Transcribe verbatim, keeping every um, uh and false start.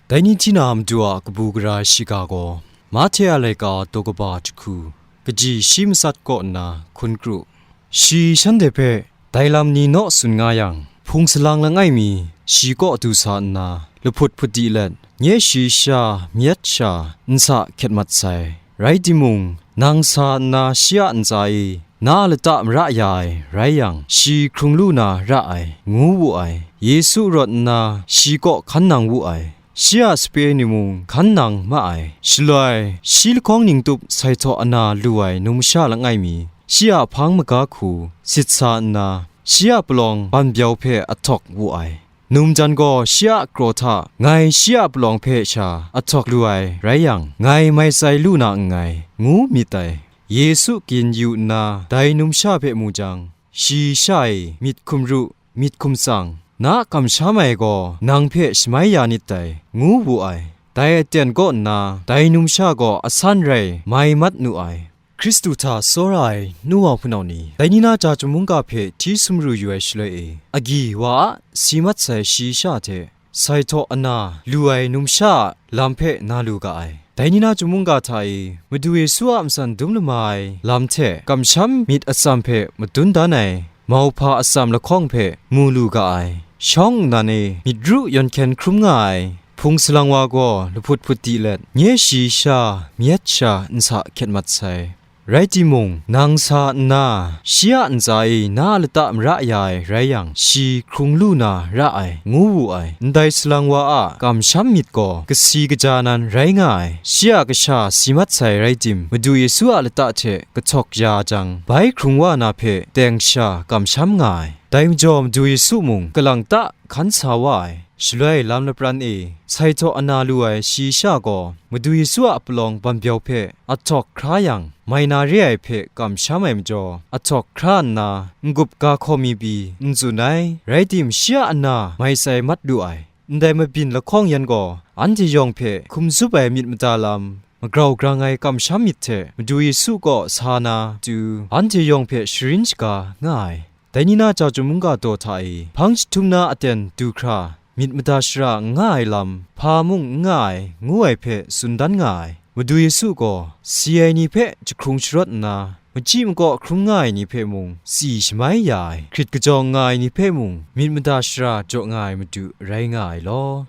Dai ni hti na Madu a kabu gara shiga gaw, Mahte a laika daw kaba jahku, kaji shi matsat kaw nna hkun kru. Shi shanhte hpe, dai lam ni naw tsun nga yang, hpung salang langai mi shi kaw du sa nna, lahput hput di let, nye shi sha, myit sha, nsa hkyet mat sai. Rai timung, nang sa nna shi a ntsa e na lata mara ya ai rai yang, shi hkrung lu na ra ai, ngu wu ai. Yesu rawt nna shi kaw hkan nang wu ai. Shi a sape ni mung hkan nang ma ai. Shaloi, shi lahkawng ningtup sai htaw ana lu ai numsha langai mi, shi a hpang maga hku sit sa nna, shi a palawng ban byau hpe ahtawk wu ai. Num jan gaw shi a kraw hta, ngai shi a palawng hpe sha ahtawk lu ai rai yang, ngai mai tsai lu na nngai, ngu myit dai. Yesu gin yu nna dai numsha hpe mu jang, shi sha e, myit hkum ru, myit hkum tsang, na kamsham ai gaw nang hpe shamai ya nit dai, ngu wu ai. Dai aten kaw nna, dai numsha gaw asan rai mai mat nu ai. Hkristu hta tsawra ai nu wa hpunau ni, dai ni na ja chyum mungga hpe hti sumru yu ai shaloi e, agyi wa a si mat sai shi sha hte, sai htaw ana lu ai numsha a lam hpe na lu ga ai. Dai ni na chyum mungga hta e, Madu Yesu a matsan dum lama ai lam hte kamsham myit atsam hpe madun dan ai mauhpa atsam lahkawng hpe mu lu ga ai. Shawng nnan e myit ru yawn hkyen hkrum nga ai, hpung salang wa gaw lahput hput di let, nye shi sha, myit sha, nsa hkyet mat sai. Rai timung, nang sa nna, shi a ntsa e na lata mara ya ai rai yang, shi hkrung lu na ra ai, ngu wu ai. Ndai salang wa a kamsham myit gaw kasi kaja nan rai nga ai. Shi a kasha si mat sai rai tim, Madu Yesu a lata hte kahtawk ya jang, bai hkrung wa na hpe teng sha kamsham nga ai. Dai majaw Madu Yesu mung kalang ta hkan sa wa ai. Shaloi lam lapran e, sai htaw ana lu ai shi sha gaw, Madu Yesu a palawng ban byau hpe ahtawk hkra yang, mai na re ai hpe kamsham ai majaw, ahtawk hkra nna, n-gup ga hkaw mi pyi, n tsun ai, rai tim shi a ana mai tsai mat lu ai. Ndai mabyin lahkawng yan gaw, anhte yawng hpe hkum zup ai myit mada lam, magrau grang ai kamsham myit hte Madu Yesu kaw sa na chyu, anhte yawng hpe sharin shaga nga ai. Dai ni na ja chyum mungga daw hta e, hpang jahtum na aten du hkra, myit mada shara n nga ai lam, hpa mung n nga ai, ngu ai hpe tsun dan nga ai. Madu Yesu gaw, si ai ni hpe jahkrung sharawt nna, machyi makaw hkrum nga ai ni hpe mung, tsi shamai ya ai, hkrit kajawng nga ai ni hpe mung, myit mada shara jaw nga ai Madu rai nga ai law.